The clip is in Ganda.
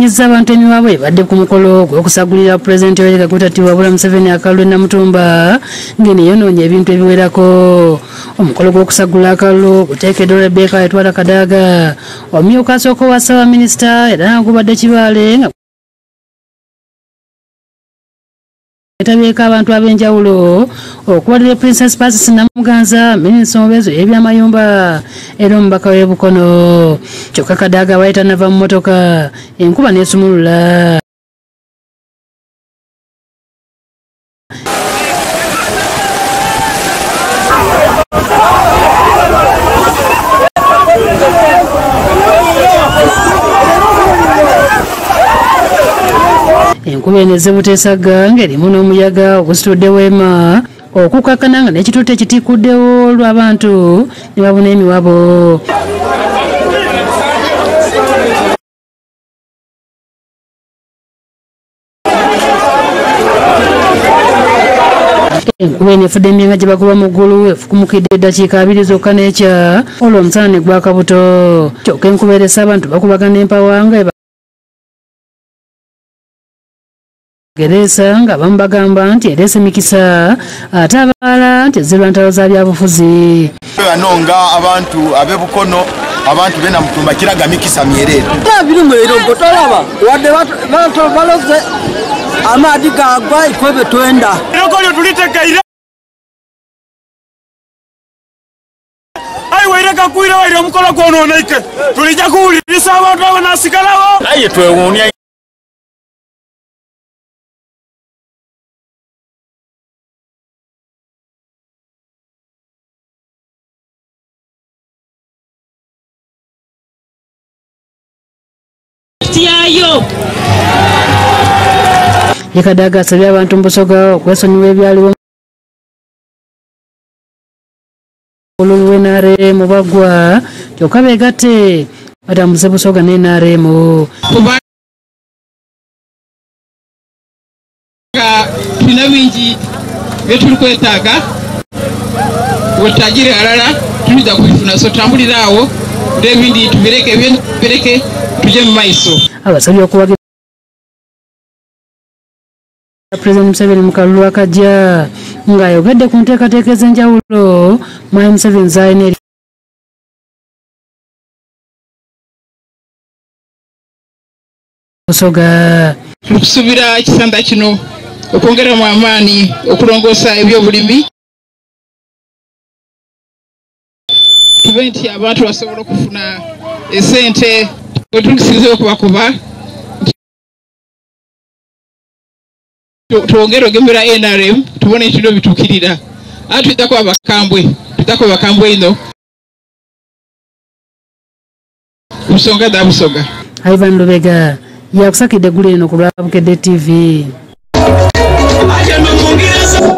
Ebunyiza abantu emiwabo ebadde ku mukolo gw'okusagulira Pulezidenti Yoweri Kaguta Tibuhaburwa Museveni akalulu e Namutumba ng'eno eyonoonye ebintu ebiwerako. Omukolo gw'okusagula akalulu guteekeddwa Rebecca Etwala Kadaga, omumyuka asooka owa Ssaabaminisita, era nga gubadde Kibaale nga etabyeko abantu ab'enjawulo okubalira Princess Persis Namuganza, minisita omubeezi ey'ebyamayumba era omubaka w'e Bukono. Kyokka Kadaga abadde tannava mu mmotoka, enkuba n'esumulula. Enkuba eno ezze buteesagga ng'erimu n'omuyaga ogusitudde weema okukakkana nga n'ekituuti ekitikkuddewo olw'abantu ne babuna emiwabo. Enkuba eno efudde emyenga gye bagoba mu ggulu efukumukidde eddakiika 2 zokka n'ekya olwo omusana ne gwaka buto. Kyokka enkuba erese abantu bakubagana empawa nga Geresa nga abamu bagamba nti ereese mikisa ate abalala nti ezze lwa ntalo za byabufuzi. Bano nga abantu ab'e Bukono, abantu b'e Namutumba kiraga mikisa myerere. Birimu erongo tolaba wadde baloze amaadi gagwa ikwebe twenda. Erongo lyo tulitegeire. Ayi waire kakwira waire omukolo gwonooneke. Tulijja kuwulirisa abantu abanasigalawo. Aye twewuunya. Kadaga asabye abantu mu Busoga okwesonyiwa ebyaliwo olulu lw'NRM baggwa kyokka beegatte batambuze Busoga ne NRM. Kubanga tulina bingi bye tuli kwetaaga bwe tutagire alala tuyinza kubifuna, so tutambulire awo n'ebindi tubireke, ebindi tubireke tujye mu maiso. Abasabye okuwagira Pulezidenti Museveni mu kalulu akajja ng'ayogedde ku nteekateeka ez'enjawulo Mwami Museveni z'alina eri Busoga. Tukusubira ekisanda kino okwongeramu amaanyi okulongoosa ebyobulimi tube nti abantu basobola okufuna esente bwe okubakuba twongere ogemera NRM tubone ekino bituukirira. Ate tuyita kuba bakambwe ino ku nsonga za Busoga. Ivan Lubega yakusakidde eggulu eno ku lwa Bukedde TV.